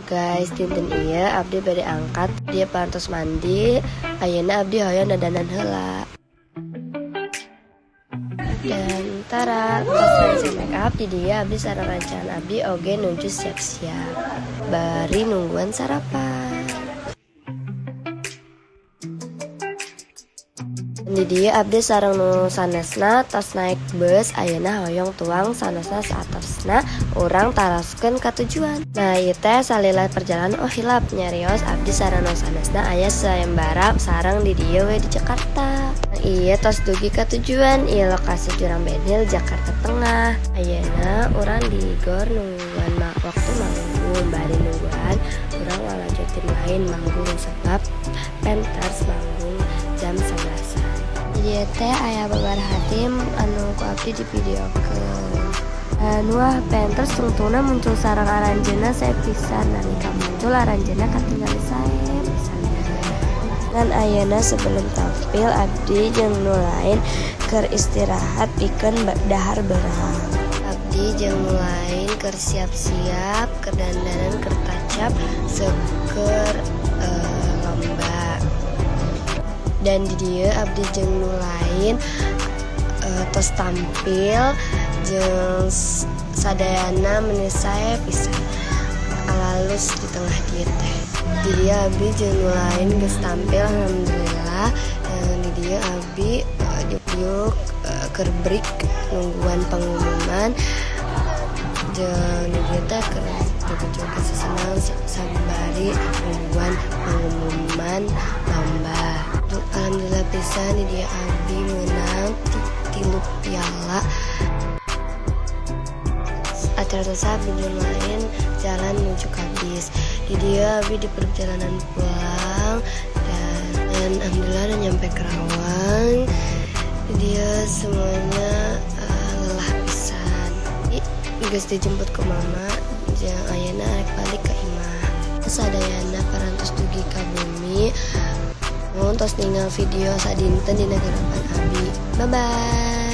Guys, dinten ieu abdi bade angkat dia parantos mandi. Ayeuna abdi hoyong dandanan heula. Dan tara, tos selesai make up, di dieu abdi sareng rencangan abdi oge nuju siap-siap. Bari nungguan sarapan. Di dieu abdi sareng nu sanesna tos naik bus, ayeuna hoyong tuang sanesna saatosna urang taroskeun ka tujuan. Nah, ieu teh salila perjalanan, oh hilap nyarios, abdi sareng nu sanesna aya sayembara sareng di dieu we di Jakarta. Ieu tos dugi ka tujuan, ieu lokasi Jurang Benhil, Jakarta Tengah. Ayeuna urang di gor nungguan waktu manggung, bari nungguan urang lalajo tim lain manggung sebab Panthers manggung jam 11-an. Di dieu teh aya babaraha tim anu ku abdi di videokeun. Dan wah, Panthers tungtungna muncul sareng aranjeunna sae pisan, nalika muncul aranjeunna katingali sae pisan. Dan ayeuna sebelum tampil abdi jeung nu lain keur istirahat pikeun dahar beurang. Abdi jeung nu lain keur siap-siap, keur dandanan, keur tacap seueur lomba. Dan di dieu abdi jeung nu lain tos tampil jeung sadayana meni sae pisan, alalus di tengah dieu teh. Di dieu abdi jeung nu lain geus tampil, alhamdulillah. Dan di dieu abdi diuk keur break nungguan pengumuman, jeung di dieu teh keur joget-joget sesenang sambari nungguan pengumuman lomba. Alhamdulillah pisan, di dieu abdi meunang 3 piala. Acara selesai, abdi jeung lain jalan menuju ka bis. Di dieu abdi di perjalanan pulang dan alhamdulillah udah nyampe Karawang. Di dieu semuanya lelah pisan. Geus dijemput ku mama jeung ayeuna arek balik ka imah. Sadayana parantos dugi ka bumi. Mun tos ningal video sadinten dina garapan abi. Bye bye.